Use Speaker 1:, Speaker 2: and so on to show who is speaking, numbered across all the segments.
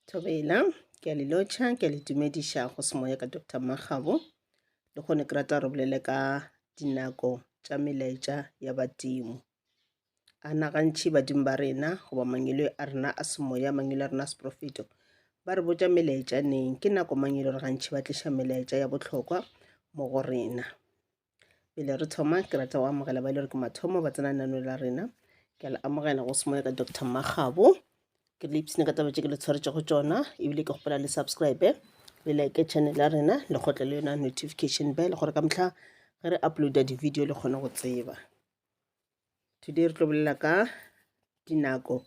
Speaker 1: Thobela, ke a le lotšha, ke a le dumediša go semoya ka Doctor Mmakgabo. Le kgone ke rata re bolele ka dinako tša melaetša ya badimo. A na gantši badimo ba rena goba mangwele a rena a semoya, mangwele a rena a seprofeto ba re botša melaetša neng? Ke nako mang e le gore gantši ba tliša melaetša ya bohlokwa mo go rena? Pele re thoma, ke rata go amogela ba e le gore ke mathomo ba tsena lenaneo la rena. Ke a le amogela go semoya ka Doctor Mmakgabo. Ke le ipshine ka taba tše ke le tshwaretšego tšona, ebile ke kgopela le subscribe, le like channel ya rena, le kgotle le yona notification bell gore ka mehla ge re uploada di-video le kgone go tseba. Today re tlo bolela ka dinako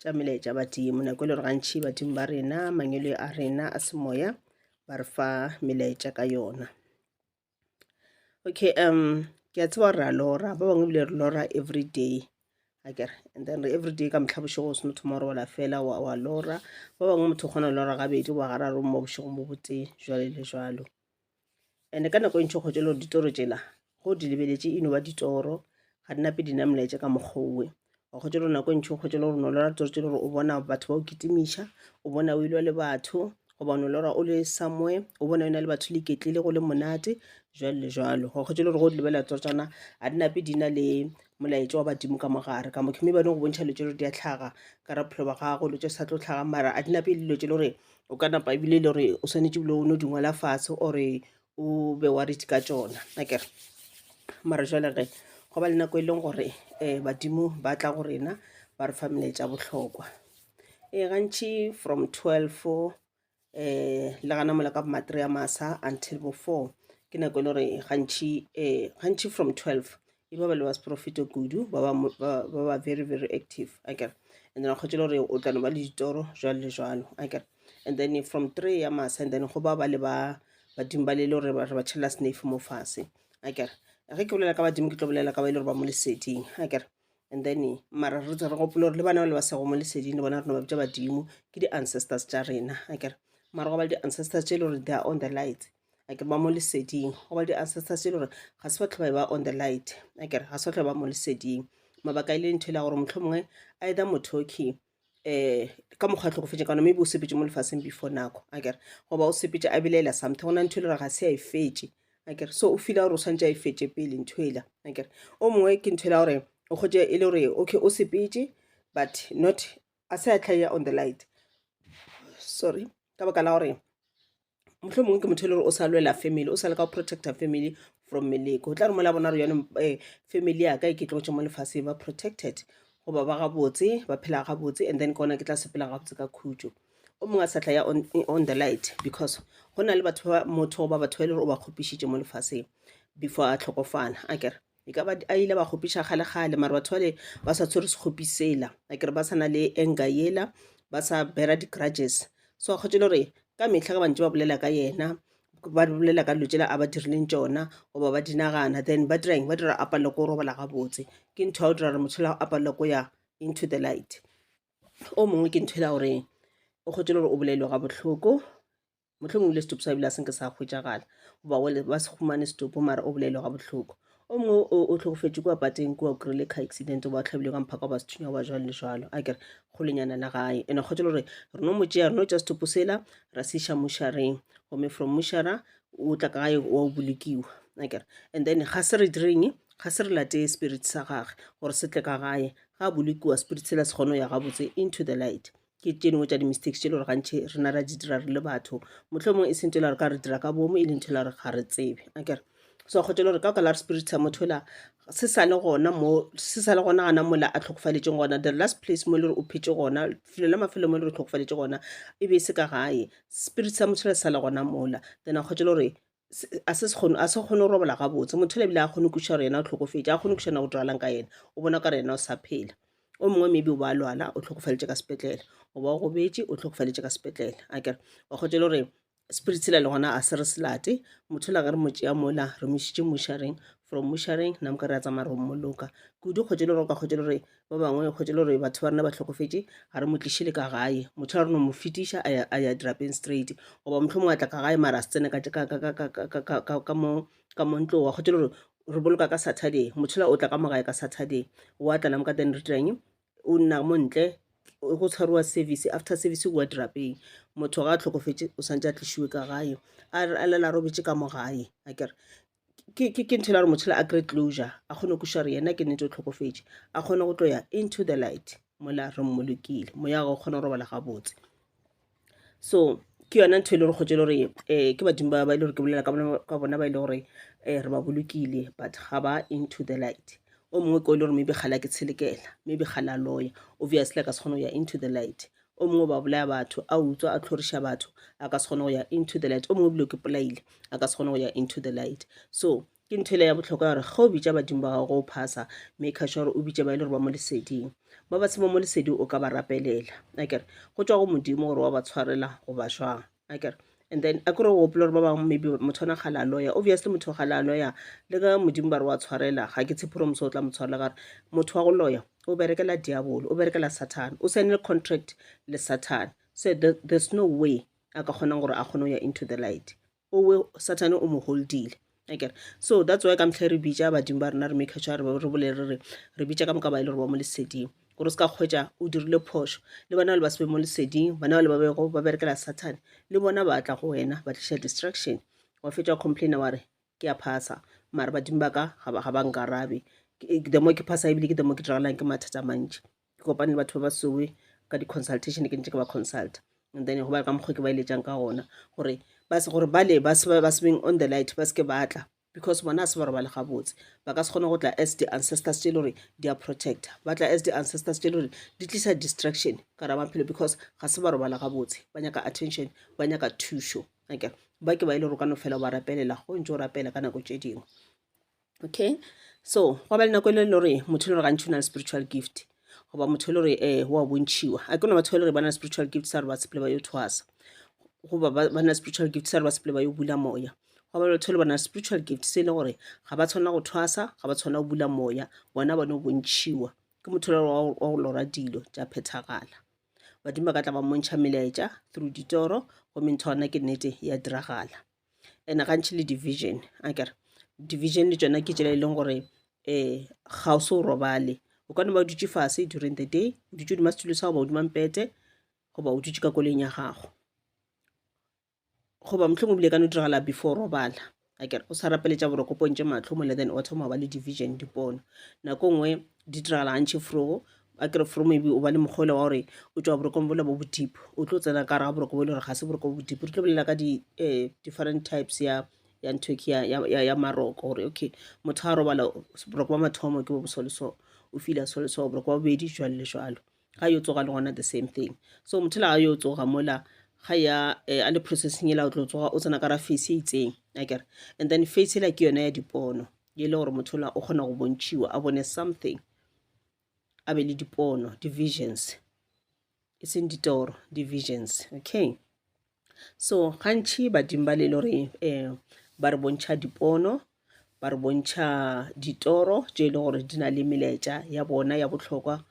Speaker 1: tša melaetša badimo, nako e le gore gantši badimo ba rena, mangwele a rena a semoya ba re fa melaetša ka yona. Okay, ke a tseba gore re a lora, ba bangwe ebile re lora every day akere, and then every day ka mehla bošego o seno thoma go robala fela wa, wa lora. Ba bangwe motho o kgona go lora gabedi goba gararo mo bošegong bo botee, jwalo le jwalo. And-e ka nako e ntši o kgwetša e le gore ditoro tšela ge o di lebeletše e no ba ditoro, ga di nape di na molaetša ka mokgwa owe. Wa kgwetša e le gore nako e ntši o kgwetša e le gore o no lora ditoro tše le gore o bona batho ba o kitimiša, o bona o ilwa le batho goba o no lora o le somewhere o bona o na le batho le iketlile go le monate jwalo le jwalo. Wa kgwetša e le gore ge o di lebelela ditoro tša gona ga di nape di na le molaetša wa badimo ka mo gare ka mo maybe ba no go bontšha dilo tše le gore di a hlaga ka gare ga bophelo bja gago, dilo tše sa tlo hlagang mara a di nape e le dilo tše le gore o ka napa ebile e le gore o swanetše ebile o no di ngwala fatshe or-e o be worried ka tšona akere. Mara jwale ge go ba le nako e leng gore um badimo ba tla go rena ba re fa melaetša bohlokwa. Ee, gantši from 12 um le gana mola ka bo ma three a masa until bo four ke nako e le gore gantši um gantši from 12 e ba ba le ba seprofeto kudu ba ba ba ba very very active akere. And then wa kgwetša e le gore o tla no ba le ditoro jwalo le jwalo akere. And then from 3 ya masa and then go ba ba le ba badimo ba le le gore re ba tšhela snafe mo fase akere. Ge ke bolela ka badimo ke tlo bolela ka ba e le gore ba mo leseding akere. And then mara re re gopole gore le bana ba le ba sego mo leseding le bona re no ba bitša badimo, ke di-ancestors tša rena akere. Mara go ba le di-ancestors tše e le gore they are on the light akere, ba mo leseding. Go ba le di-ancestors tše e le gore ga se batho ba ba on the light akere, ga se batho ba mo leseding. Mabaka e le ntho e le ya gore mohlomongwe either motho okay um ka mokgwa a hlokofetše ka gona maybe o sepetše mo lefaseng before nako akere, goba o sepetše a belaela something, go na le ntho e le gore ga se a e fetše akere, so o feela gore o swanetše a e fetše pele ntho ela akere. O mongwe ke ntho e la gore o kgwetše e le gore okay o sepetše but not a se a tlhaea on the light, sorry, ka baka la gore mohlomongwe ke motho e le gore o sa lwela family, o sa leka go protecta family from meleko. O tla re mola bona gore jaanong family ya ka e ke tlogetse mo lefaseng ba protected goba ba gabotse, ba phela gabotse and then ke gona ke tla sepela gabotse ka khutšo. O mongwe a sa tla ya on, on the light because go na le batho ba motho goba batho ba e le gore o ba kgopišitše mo lefaseng before a hlokofala akere. E ka ba a ile ba kgopiša kgale-kgale mara batho bale ba sa tshwere sekgopi sela akere, ba sa na le anger yela, ba sa bear di-grudges. So a kgwetše le gore ka mehla ge ba ntše ba bolela ka yena, ba bolela ka dilo tšela a ba dirileng tšona goba ba di nagana, then ba dira eng? Ba dira a palelwe ke go robala gabotse. Ke ntho ya go dira gore motho yola a palelwe ke go ya into the light. O mongwe ke ntho yela ya gore o kgwetše le gore o bolailwe ga bohloko, mohlomongwe ebile setopo sa ebile a se nke sa hwetšagala goba wele ba se humane setopo mara o bolailwe ga bohloko. O mongwe o hlokofetše kua pateng kua, o kry-ile car accident goba o hlabilwe ka mphaka goba sethunya goba jwalo le jwalo akere, kgolenyana la gae. And-e kgwetša le gore re no mo tšea, re no tšea setopo sela ra se iša mošareng, gomme from mošara o tla ka gae wa o bolokiwa akere. And then ga se re direng, ga se re late spirit sa gage gore se tle ka gae, ga a bolokiwa spirit sela se kgone go ya gabotse into the light. Ke tše dingwe tša di-mistakes tše e le gore gantši rena ra di dira re le batho, mohlomongwe e se ntho e le gore ka re dira ka boomo, e le ntho e le gore ga re tsebe akere. So kgotsa e le gore ka baka la gore spirit sa motho ola se sa le gona mo, se sa le gona gana mola a hlokofaditšeng gona, the last place mo e le gore o phetše gona, lefelo la mafelelo mo e le gore o hlokofaditše gona e be e se ka gae, spirit sa motho ola se sa le gona mola. Then a kgotsa e le gore a se kgone, a se kgone go robala gabotse, motho ola ebile a kgone go kwešiša gore yena o hlokofetše, a kgone go kwešiša na go diragalang ka yena, o bona o ka re yena o sa phela. O mongwe maybe o ba lwala o hlokofaditše ka sepetlele goba o gobetše o hlokofaditše ka sepetlele akere, wa kgwetša e le gore spirit sela le gona a se re se late. Motho ola ge re mo tšea mola re mo išitše mošareng, from mošareng namka re a tsamaya re mmoloka kudu. Kgwetša e le gore o ka kgwetša e le gore ba bangwe kgwetša e le gore batho ba rena ba hlokofetše ga re mo tliše le ka gae, motho ola re no mo fetiša a ya, a ya dirapeng straight, goba mohlomongwe a tla ka gae mara a se tsene ka mo ka mo ntlong. Wa kgwetša e le gore re boloka ka Saturday, motho ola o tla ka mo gae ka Saturday, wa tla namka then re dirang, o nna mo ntle. Go tshwariwa service, after service go wa dirapeng. Motho ga a hlokofetše o swantše a tlišiwe ka gae, a lala a robetše ka mo gae akere. Ke ntho e le gore motho a kry closure, a kgone go kwešiša gore yena ke nnete o hlokofetše, a kgone go tlo ya into the light mola re mmolokile, moya wa gagwe o kgone go robala gabotse. So ke yona ntho e le gore kgotse e le gore ke badimo ba e le gore ke bolela ka bona ba e le gore re ba bolokile but ga ba into the light. O mongwe ke o e le gore maybe kgale a ke tshelekela, maybe kgale a loya, obviously a ka se kgone go ya into the light. O mongwe ba bolaya batho, a utswa, a tlhoriša batho, a ka se kgone go ya into the light. O mongwe ebile ke polaile, a ka se kgone go ya into the light. So ke ntho ele ya bohlokwa gore ge o bitša badimo ba gago o phasa, make sure gore o bitše ba e le gore ba mo leseding. Ba ba se mo mo leseding o ka ba rapelela, akere go tšwa go Modimo gore wa ba tshwarela goba jwang, akere. And then a kere o gopola gore ba bangwe maybe motho ona kgale a loya, obviously motho kgale a loya le ka Modimo ba re wa tshwarela, ga ke tshepe gore moso o tla mo tshwarela ka gore motho wa go loya o berekela diabolo, o berekela Satan, o sign-ile contract le Satan. So there's no way a ka kgonang gore a kgone go ya into the light. Owe Satan o mo holdile, akere. So that's why ka mehla re bitša badimo ba rena, re make sure re bolele re re re bitša ka moka ba e le gore ba mo leseding, gore o se ka kgwetša o dirile phošo. Le bona ba le ba se be mo leseding, bana ba le ba bego ba berekela Satan, le bona ba tla go wena ba tliša distraction, wa fetša wa complaina wa re ke a phasa mara badimo ba ka ga ba nkarabe. The more ke phasa ebile ke the more ke diragalang ke mathata a mantši. Ke kopane le batho ba ba sowe ka di-consultation, ke ntše ke ba consulta, and then go ba ka mokgwa ke ba eletšang ka gona gore ba se gore bale ba se ba se beng on the light ba se ke ba tla, because bona a se ba robale gabotse, ba ka se kgone go tla as di-ancestors tše e le gore di a protecta, ba tla as di-ancestors tše e le gore di tlisa distraction ka ra maphelo, because ga se ba robala gabotse, ba nyaka attention, ba nyaka thušo, akere. Ba ke ba e le gore o ka no fela o ba rapelela go ntše o rapela ka nako tše dingwe. Okay, so gwa ba le nako e le gore motho e le gore gantši o na le spiritual gift, goba motho e le gore wa bontšhiwa. A ke no batho ba e le gore ba na le spiritual gift sa gore ba sepele ba yo thwasa, goba ba na le spiritual gift sa gore ba sepele ba yo bula moya. Gwa ba le batho ba e le ba na le spiritual gift se e le gore ga ba tshwanela go thwasa, ga ba tshwanela go bula moya, bona ba no bontšhiwa. Ke motho e le gore wa go lora dilo tša phethagala. Badimo ba ka tla ba mmontšha melaetša through ditoro, gomme ntho gona ke nnete ya diragala. And gantši le division, akere division le tšona ke tšela e leng gore ga o se o robale, o ka no ba o dutše fase during the day, o dutše hodima setulo sa goba hodima mpete, goba o dutše ka koloing ya gago, goba mohlomongwe ebile e ka no diragala before o robala, akere o sa rapeletša boroko, pontše mahlo mola, then wa thoma ba le division, dipono. Nako nngwe di diragala gantši frogo, akere fro maybe o ba le mokgwa wa gore o tšwa borokong bola bo bo deep, o tlo tsena ka gare ga boroko bo e le gore ga se boroko bo deep. Re tlo bolela ka di different types ya ntho ke ya maroko, gore okay motho a robala boroko ba mathomo ke bo bo so le so, o feela so le so, boroko ba bobedi jwalo le jwalo. Ga yo tsoga le gona the same thing. So motho la ga yo tsoga mola ga ya a le processing ela, o tlo tsoga o tsena ka ra face e itseng, akere. And then face ela ke yona ya dipono, e le gore motho la o kgona go bontšhiwa, a bone something, a be le dipono, di-visions, e seng ditoro, di-visions. Okay, so gantši badimo ba le le gore ba re bontšha dipono, ba re bontšha ditoro tše e le gore di na le melaetša ya bona ya bohlokwa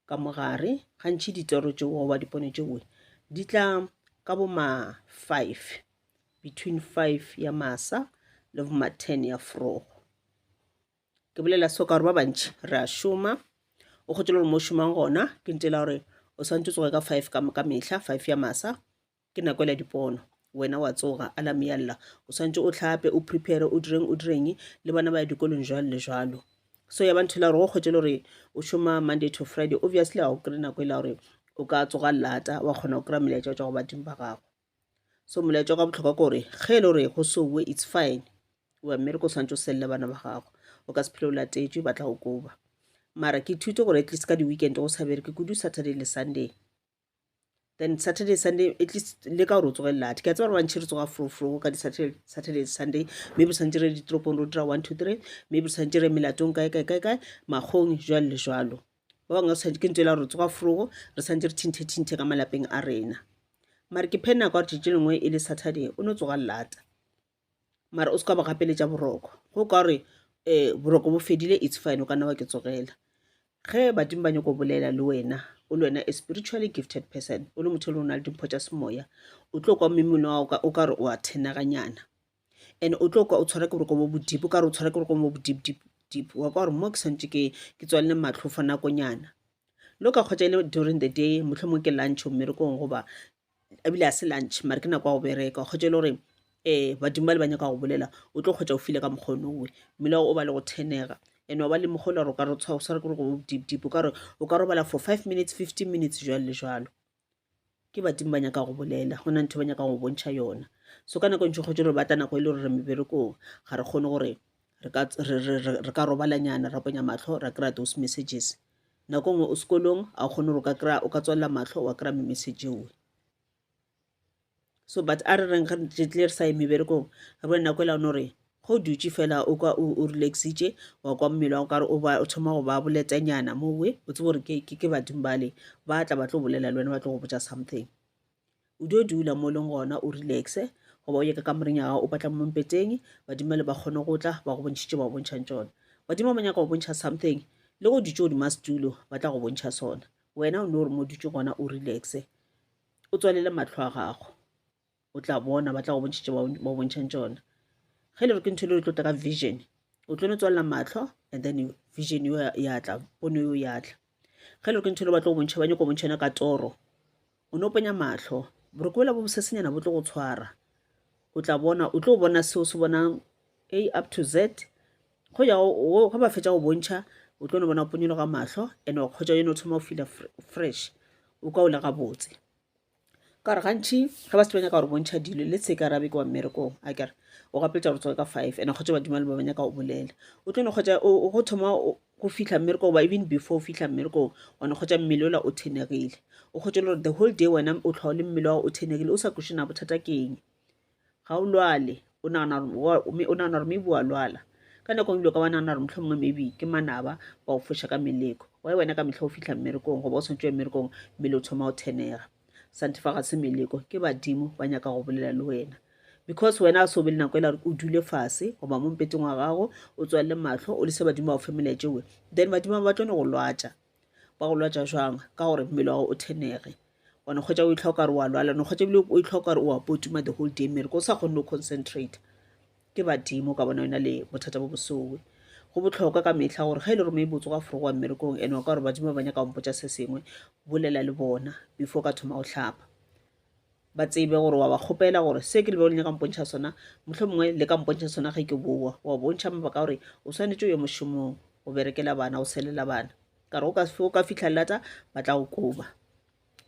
Speaker 1: ka mogare. Gantši ditoro tšeo goba dipono tšeo di tla ka bo ma 5, between 5 ya masa le bo ma 10 ya frogo. Ke bolela so ka gore ba bantši re a šoma, o kgotse le gore mo o šomang gona ke ntse la gore o swantse o tsoge ka 5 ka mehla, 5 ya masa ke nako ya dipono, wena wa tsoga, alarm ya lla, o swantse o hlape, o prepare, o direng, o direng, le bana ba ya dikolong jwalo le jwalo. So ya ba ntho la gore go kgotse le gore o šoma Monday to Friday, obviously ga o kry nako e la gore o ka tsoga lata wa kgona go kry-a melaetša o tšwa go badimo ba gago. So molaetša ka bohlokwa ke gore ge e le gore go sowe, it's fine, wa mmereko o swantse o selle bana ba gago, o ka se phele o latetšwe, ba tla go koba. Mara ke ithute gore at least ka di-weekend go sa bereke kudu, Saturday le Sunday. Then Saturday Sunday at least le ka gore o tsoge late, ke a tseba gore bantši re tsoga frofro ka di-Saturday, Saturday Sunday, maybe swantse re ditoropong re dira 1 2 3, maybe swantse re melatong kae kae kae kae makgong jwalo le jwalo. Ba bangwe ke ntse la gore re tsoga frogo, re swantse re thinthe thinthe ka malapeng a rena. Mara ke phe nako ya gore tšatši lengwe e le Saturday o no tsoga lata, mara o se ka ba gapeletša boroko, go ka gore boroko bo fedile, it's fine, o ka nna wa ke tsogela. Ge badimo ba nyako bolela le wena, o le wena a spiritually gifted person, o le motho e le o na le dimpho tša semoya, o tlo kwa mmino wa o ka re o a thenaganyana, and o tlo kwa o tshwara ke boroko bo bo deep, o ka re o tshwara ke boroko bo bo deep deep deep, wa kwa gore mo ke swantše ke tswalele mahlo for nakonyana. Le o ka kgotsa e le during the day, mohlomongwe ke lunch mmerekong goba ebile a se lunch mare ke nako ya go bereka, kgotsa e le gore um badimo ba le ba nyaka go bolela, o tlo kgotsa o file ka mokgonowe mmele wa o ba le go thenega and wa ba le mokgwa o le gore o ka re o tshwara ke gore go deep deep, o ka re o ka robala for 5 minutes, 15 minutes jwalo le jwalo. Ke badimo ba nyaka go bolela, go na ntho ba nyaka go bontšha yona. So ka nako e ntši kgotsa gore ba tla nako e le gore re meberekong, ga re kgone gore re ka robalanyana ra ponya mahlo ra kry-a those messages. Nako e nngwe o sekolong a o kgone gore o ka kry-a, o ka tswalela mahlo wa kry-a message eo. So but a re reng ge tle re sa ye meberekong, re bone nako e la gore ge o dutše fela o kwa o relaxitše, wa kwa mmele wa kare o ba o thoma go ba boletanyana mowe, o tsebe gore ke badimo bale ba tla ba tlo bolela le wena, ba tlo go botša something. O dio dula mo leng gona o relaxe, goba o ye ka kamoreng ya gago o patla mo mpeteng, badimo bale ba kgone go tla ba go bontšhitše ba go bontšhang tšona. Badimo ba nyaka go bontšha something, le go dutše godima setulo ba tla go bontšha sona. Wena o no re mo dutše gona o relaxe, o tswalele mahlo a gago, o tla bona ba tla go bontšhitše ba go bontšhang tšona. Ge e le gore ke ntho e le gore e tlo tla ka vision, o tlo no tswalela mahlo and then vision yo ya tla, pono yo ya tla. Ge e le gore ke ntho e le ba tlo go bontšha, ba nyako go bontšha yona ka toro, o no ponya mahlo, boroko bola bo bosesenyana bo tlo go tshwara, o tla bona, o tlo bona seo se bonang A up to Z. Go ya go ba fetša go bontšha, o tlo no bona go ponyologa mahlo and wa kgotsa yone o thoma go feela fresh, o kwa o le gabotse. Ka gore gantši ge ba se ba nyaka gore bontšha dilo, let's say ka rabe ke wa mmerekong, a kere o gapeletša gore tsoge ka 5 and kgotsa badimo le ba ba nyaka go bolela, o tlo no kgotsa go thoma go fihla mmerekong goba even before o fihla mmerekong, wa no kgotsa mmele ola o thenegile, o kgotsa le gore the whole day wena o tlhwa o le mmele wa o thenegile, o sa kweše na bothata ke eng. Ga o lwale, o nagana gore o nagana gore maybe wa lwala. Ka nako ebile o ka ba nagana gore mohlomongwe maybe ke manaba ba go foša ka meleko. Why wena ka mehla o fihla mmerekong goba o swanetše o ye mmerekong mmele o thoma o thenega. Santefa ga se meleko, ke badimo ba nyaka go bolela le wena. Because wena a se o be le nako ela gore o dule fase goba mo mpeteng wa gago o tswalele mahlo o lese badimo ba go fe melaetša ewe, then badimo ba tlo no go lwatša. Ba go lwatša jwang? Ka gore mmele wa gago o thenege. Wa no kgwetša o itlha o ka re wa lwala, no kgwetša ebile o itlha o ka re o a potuma the whole day mmereko o sa kgone go concentrate. Ke badimo ka bona o na le bothata bo bosowe. Go bohlokwa ka mehla gore ge e le gore maybe o tsoga forogo wa mmerekong and wa ka gore badimo ba nyaka go mpotša se sengwe, bolela le bona before o ka thoma go hlapa. Ba tsebe gore wa ba kgopela gore se ke le be le nyaka mpontšha sona, mohlomongwe le ka mpontšha sona ge ke boa. Wa bontšha mabaka a gore o swanetše o ye mošomong, o berekela bana, o selela bana. Ka re o ka fihla lata ba tla go koba.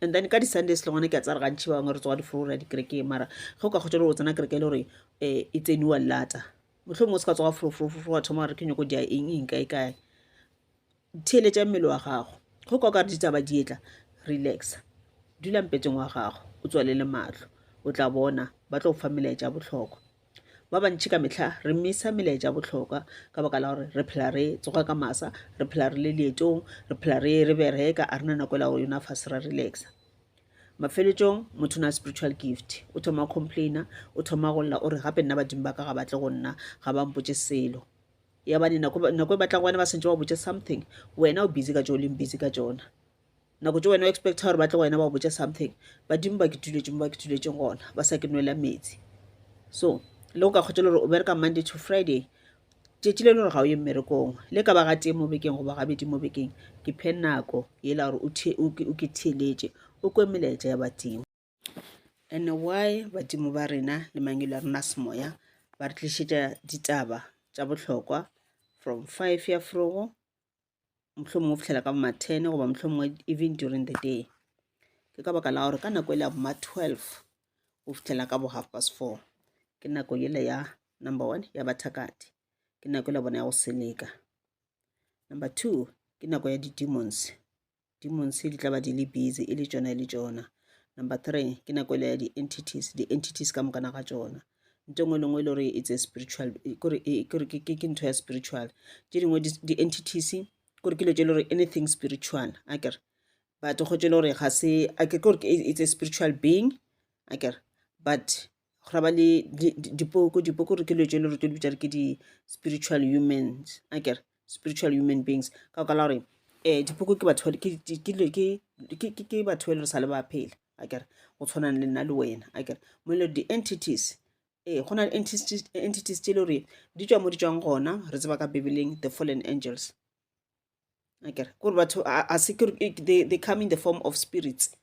Speaker 1: And then ka di-Sundays le gona ke a tsaya gantši ba bangwe re tsoga diforo re ya dikerekeng, mara ge o ka kgotsa gore o tsena kereke e le gore um e tseniwa lata, mohlomongwe o se ka tsoga foro wa thoma gore ke nyako dia eng eng kae kae. Theeletša mmele wa gago. Ge o kwa o ka re ditaba di etla, relaxa, dula mpeteng wa gago, o tswalele mahlo, o tla bona ba tlo go fa melaetša ya bohlokwa. Ba bantši ka mehla re misa melaetša ya bohlokwa ka baka la gore re phela re tsoga ka masa, re phela re le leetong, re phela re re bereka, a rena nako e la go yona fase ra relaxa. Mafeletšong motho o na spiritual gift, o thoma go complaina, o thoma go lla, o re gape nna badimo ba ka ga ba tle go nna, ga ba mpotše selo. Ya bane nako nako e batlang wena ba santse ba botše something, wena o busy ka tšeo o leng busy ka tšona. Nako tše wena o expecta gore ba tle go wena ba go botša something, badimo ba ke tuletše mo ba ke tuletšeng gona, ba sa ke nwela metsi. So le go ka kgotsa le gore o bereka Monday to Friday, tšatši le le gore ga o ye mmerekong, le ka ba ga tee mo bekeng goba gabedi mo bekeng, ke phe nako yela gore o ke theeletše, o kwe melaetša ya badimo. And why badimo ba rena le mangelo a rena a semoya ba re tlišetša ditaba tša bohlokwa from 5 ya frogo mohlomongwe go fihlela ka bo ma 10 goba mohlomongwe even during the day. Ke ka baka la gore ka nako ele ya bo ma 12 go fihlela ka bo half past 4 ke nako yela ya number 1 ya bathakati, ke nako yela bona ya go seleka. Number 2 ke nako ya di-demons, demons di tla ba di le busy e le tšona e le tšona. Number 3 ke nako yela ya di-entities, di-entities ka mokana ga tšona. Ntho engwe le engwe e le gore it's a spiritual, kore ke ntho ya spiritual. Tše dingwe di-entities kore ke dilo tše e le gore anything spiritual akere, but go tše e le gore ga se akere ke gore it's a spiritual being akere, but go ra ba le dipoko, dipoko gore ke dilo tše e le gore tlo di bitša re ke di-spiritual humans akere, spiritual human beings. Ka baka la gore dipoko ke batho ke batho ba e le gore sa le ba phela akere, go tshwana le nna le wena akere. Mo e le gore di-entities, ee go na le entities tše e le gore di tšwa mo di tšwang gona, re tseba ka Bibeleng the fallen angels. Akere kore batho a se ke they come in the form of spirits.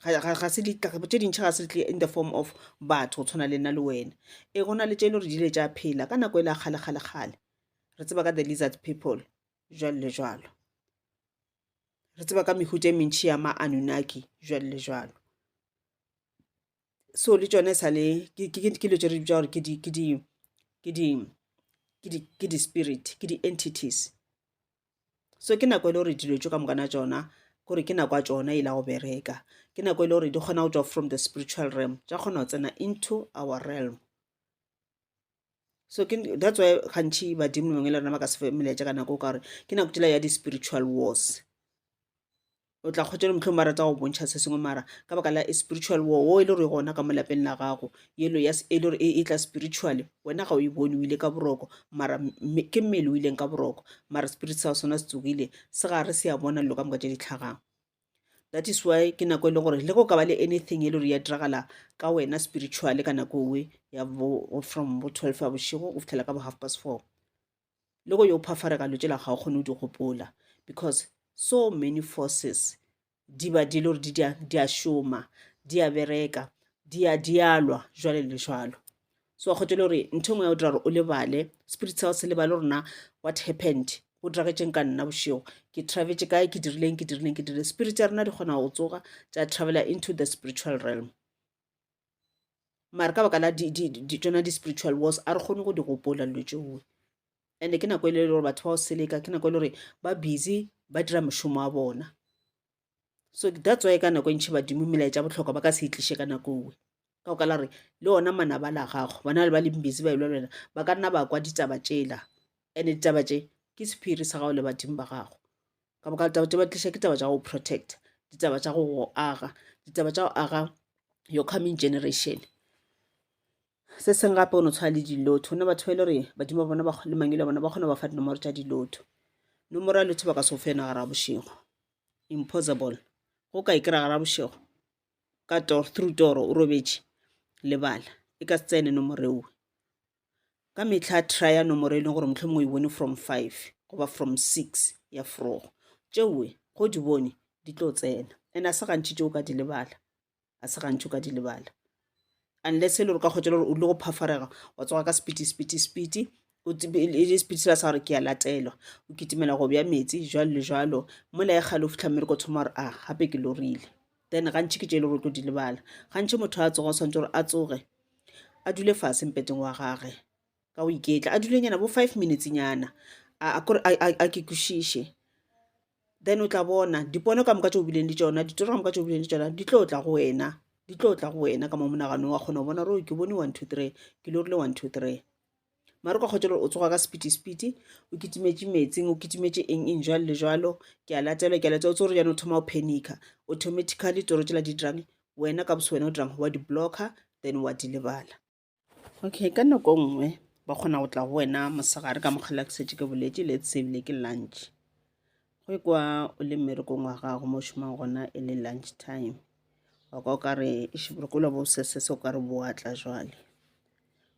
Speaker 1: Ga se di tše dintšhi ga se di tle in the form of batho go tshwana le nna le wena. Ee, go na le tše e le gore di ile tša phela ka nako e le ya kgale kgale kgale. Re tseba ka the lizard people jwalo le jwalo. Re tseba ka mehuta e mentšhi ya ma-Anunnaki jwalo le jwalo. So le tšona e sa le ke dilo tše re di bitša gore ke di ke di ke di ke di ke di-spirit ke di-entities. So ke nako e le gore dilo tše ka mokana tšona kore ke nako ya tšona e la go bereka. Ke nako e le gore di kgona go tšwa from the spiritual realm tša kgona go tsena into our realm. So ke that's why gantši badimo le mangwe le rena ba ka se fe melaetša ka nako ka gore ke nako tšela ya di-spiritual wars. O tla kgotsa le mohlomong ba rata go bontšha se sengwe mara ka baka la spiritual war wo e le gore gona ka mo lapeng la gago yelo ya e le gore e tla spiritually wena ga o e bone o ile ka boroko mara ke mmele o ileng ka boroko mara spirit sa sona se tsogile se gare se a bona dilo ka moka tše di tlhagang. That is why ke nako e le gore le go ka ba le anything e le gore ya diragala ka wena spiritually ka nako ewe ya bo from bo 12 ya bošego go fihlela ka bo half past 4 le go yo phafarega dilo tšela ga o kgone go di gopola because so many forces di ba di le gore di a šoma di a bereka di a di a lwa jwale le jwalo. So wa kgotsa le gore ntho e nngwe ya go dira gore o lebale spirit sa gago se lebale gore na what happened go diragetšeng ka nna bošego ke travetše kae ke dirileng ke dirileng ke dirileng. Spirit tša rena di kgona go tsoga tša travela into the spiritual realm mara ka baka la tšona di-spiritual wars a re kgone go di gopola dilo tšeo. And-e ke nako e le gore batho ba go seleka ke nako e le gore ba busy ba dira mošomo wa bona. So that's why ka nako e ntšhi badimo melaetša bohlokwa ba ka se e tliše ka nako ewe. Ka go ka la gore le ona manaba a la gago bona ba leng busy ba elwa le wena ba ka nna ba kwa ditaba tšela and-e ditaba tše ke sephiri sa gago le badimo ba gago. Ka boka ditaba tše ba tliša ke taba tša go protect, ditaba tša go go aga, ditaba tša go aga your coming generation. Se sengwe gape o no tshwana le dilotho, go na batho ba e le gore badimo ba bona le mangwele a bona ba kgona go ba fa dinomoro tša dilotho. Nomoro ya lotho ba ka se go fe yona gare ga bošego, impossible. Ge o ka e kry-a gare ga bošego ka toro, through toro o robetše, lebala e ka se tsene nomoro eo. Ka mehla try-a nomoro e leng gore mohlomongwe o e bone from 5 goba from 6 ya forogo. Tšeoe ge o di bone di tlo tsena and a se gantši tše o ka di lebala. A se gantši o ka di lebala unless e le gore ka kgotsa le gore o rile go phafarega wa tsoga ka sepiti sepiti sepiti e le sepiti sela sa gore ke a latelwa o kitimela go bja metsi jwalo le jwalo mola e kgale o fitlha mmereko o thoma gore a gape ke lorile then gantši ke tše e le gore o tlo di lebala. Gantši motho a tsoga o swanetše gore a tsoge a dule fase mpeteng wa gage ka go iketla a dulenyana bo 5 minutes nyana a ke kwešiše then o tla bona dipono ka moka tše o bileng le tšona ditoro ka moka tše o bileng le tšona di tlo tla go wena di tlo tla go wena ka mo monaganong wa kgona go bona gore ke bone 1 2 3 ke lorile 1 2 3 mare ka kgotsa gore o tsoga ka sepiti sepiti o kitimetše metsing o kitimetše eng eng jwalo le jwalo ke a latelwa ke a latelwa o tse gore jaanong o thoma go panica automatically toro tšela di dirang wena ka bose wena o dirang wa di blocka then wa di lebala. Okay, ka nako nngwe ba kgona go tla go wena mosegare ka mokgwa la ke šetše ke boletše let's say ebile ke lunch. Go kwa o le mmerekong wa gago mo o šomang gona e le lunch time wa kwa o ka re eish boroko bo sese se o ka re bo a tla jwale.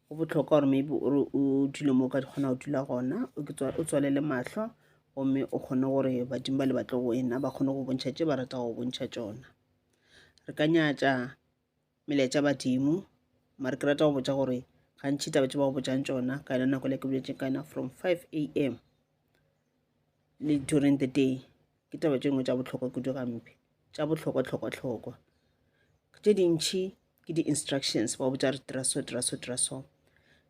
Speaker 1: Go bohlokwa gore maybe o re o dule mo o ka kgona go dula gona o tswalele mahlo gomme o kgone gore badimo ba le ba tle go wena ba kgone go bontšha tše ba ratago go bontšha tšona. Re ka nyatša melaetša badimo mare ke rata go botša gore gantši taba tše ba go botšang tšona ka yona nako le ke boletšeng ka yona from 5 am le during the day ke taba tše dingwe tša bohlokwa kudu gampe tša bohlokwa hlokwa hlokwa tše dintšhi ke di-instructions ba botša re dira so dira so dira so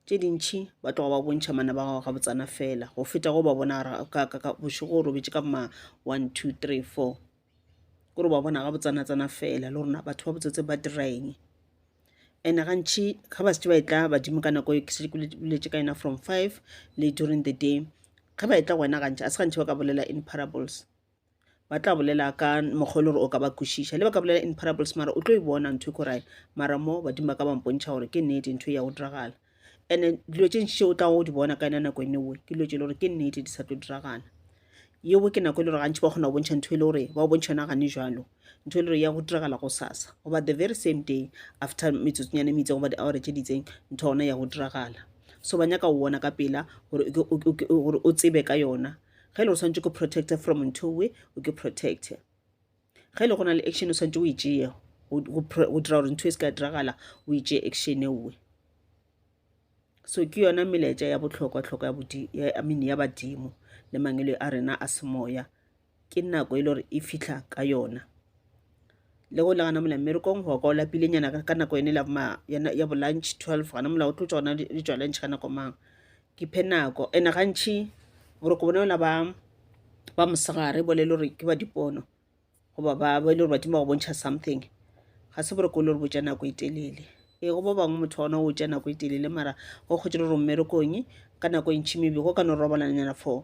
Speaker 1: tše dintšhi ba tloga ba bontšha mana ba gago gabotsana fela go feta go ba bona ka bošego o robetše ka ma 1 2 3 4 Kore ba bona gabotsanatsana fela le gore batho ba botsotse ba dira eng. And gantši ga ba šetše ba etla badimo ka nako e ke šetše ke boletše ka yona from 5 le during the day, ge ba etla go wena gantši a se gantši ba ka bolela in parables. Ba tla bolela ka mokgwa e le gore o ka ba kwešiša. Le ba ka bolela in parables mara o tlo e bona ntho e ko mara mo badimo ba ka ba mpontšha gore ke nnete ntho e ya go diragala. And-e dilo tše ntši tše o tlago go di bona ka yona nako eo ke dilo tše e le gore ke nnete di sa tlo diragala. Yeo ke nako e le gore gantši ba kgona go bontšha ntho e le gore ba go bontšha yona gane jalo, ntho e le gore ya go diragala gosasa goba the very same day after metsotsonyana e itseng goba di-hour tše di itseng ntho ya gona ya go diragala. So ba nyaka go bona ka pela gore gore o tsebe ka yona. Ge e le gore swanetše ke protecte from ntho ewe, o ke protecte. Ge e le go na le action o swanetše o e tšeye go dira gore ntho e se ka diragala, o e tšeye action ewe. So ke yona melaetša ya bohlokwa-hlokwa ya I mean ya badimo le mangwele a rena a semoya. Ke nako e le gore e fihla ka yona. Le go le gana mola mmerekong wa kwa o lapile nyana ka nako yone ya bo lunch 12 gana mola o tlo tšwa gona le tšwa lunch ka nako mang. Ke phe nako and gantši boroko bona bola ba ba mosegare bole e le gore ke ba dipono goba ba ba e le gore badimo ba go bontšha something ga se boroko e le gore bo tša nako e telele. Ee, go ba bangwe motho wa gona o tša nako e telele mara go kgwetše le gore mmerekong ka nako e ntšhi maybe go ka no robalanyana for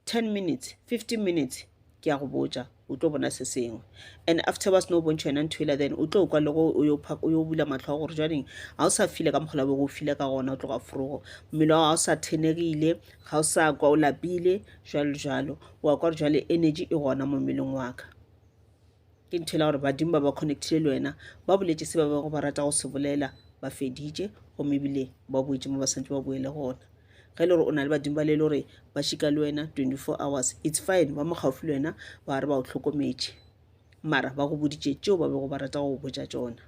Speaker 1: 10 minutes 15 minutes ke a go botša o tlo bona se sengwe and after ba seno bontšha yona ntho ela then o tlo kwa le go o yo o yo bula mahlo a gore jwaneng ga o sa file ka mokgola bego o file ka gona o tloga forogo mmele wa ga o sa thenegile ga o sa kwa o lapile jwalo jwalo wa kwa gore jwale energy e gona mo mmeleng wa ka ke ntho ela gore badimo ba ba connectile le wena ba boletše se ba bego ba rata go se bolela ba feditše gomme ebile ba boetše mo ba santse ba boele gona ge e le gore o na le badimo ba le e le gore ba šika le wena 24 hours it's fine ba mo gaufi le wena ba re ba o hlokometše mara ba go boditše tšeo ba bego ba rata go go botša tšona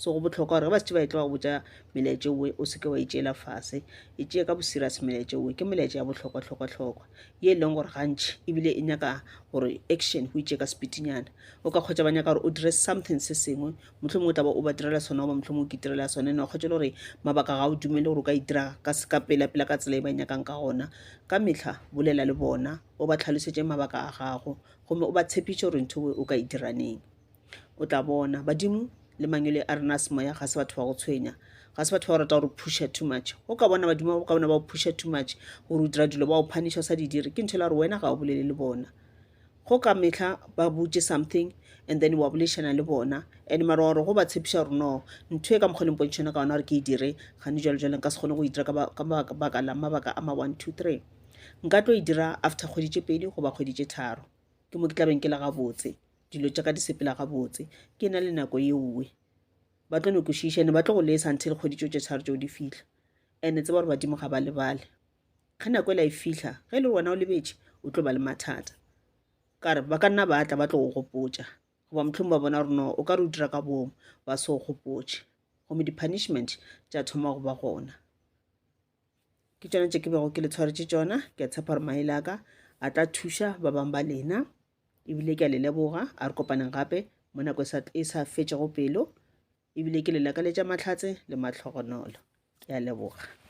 Speaker 1: so go bohlokwa gore ge ba šetše ba etla ba go botša melaetša owe o seke wa itšeela fase e tšee ka boserious melaetša owe ke melaetša ya bohlokwa hlokwa hlokwa ye e leng gore gantši ebile e nyaka gore action o itšee ka sepitinyana o ka kgotsa ba nyaka gore o dire something se sengwe mohlomongwe o tla ba o ba direla sona goba mohlomongwe o kitirela sona ene wa kgotsa le gore mabaka ga o dumele gore o ka e dira ka ka pela pela ka tsela e ba e nyakang ka gona ka mehla bolela le bona o ba tlhalosetše mabaka a gago gomme o ba tshepiše gore ntho o ka e dira neng o tla bona badimo le mangwele a rena a semoya ga se batho ba go tshwenya ga se batho ba go rata gore pusha too much o ka bona badimo ba ka bona ba go pusha too much gore o dira dilo ba go punish o sa di dire ke ntho e le gore wena ga o bolele le bona go ka mehla ba botše something and then wa boledišana le bona and mara wa gore go ba tshepiša gore no ntho e ka mokgwa le mpontšhana ka gona gore ke e dire gane jalo jalo nka se kgone go e dira ka baka la mabaka a ma 1 2 3 nka tlo e dira after kgwedi tše pedi goba kgwedi tše tharo ke mo ke tla beng ke le gabotse dilo tša ka di sepela gabotse ke na le nako yeowe ba tlo no kwešiša ene ba tlo go lesa until kgwedi tšeo tše tharo tšeo di fihla ene tseba gore badimo ga ba lebale ge nako ela e fihla ge e le wena o lebetše o tlo ba le mathata ka re ba ka nna ba tla ba tlo go gopotša goba mohlomong ba bona gore no o ka re o dira ka boomo ba se go gopotše gomme di-punishment tša thoma go ba gona ke tšona tše ke bego ke le tshwaretše tšona ke a tshepa gore maele a ka a tla thuša ba bangwe ba lena ebile ke a le leboga a re kopaneng gape mo nako e sa fetšego pelo ebile ke le lakaletša mahlatse le mahlogonolo ke a leboga.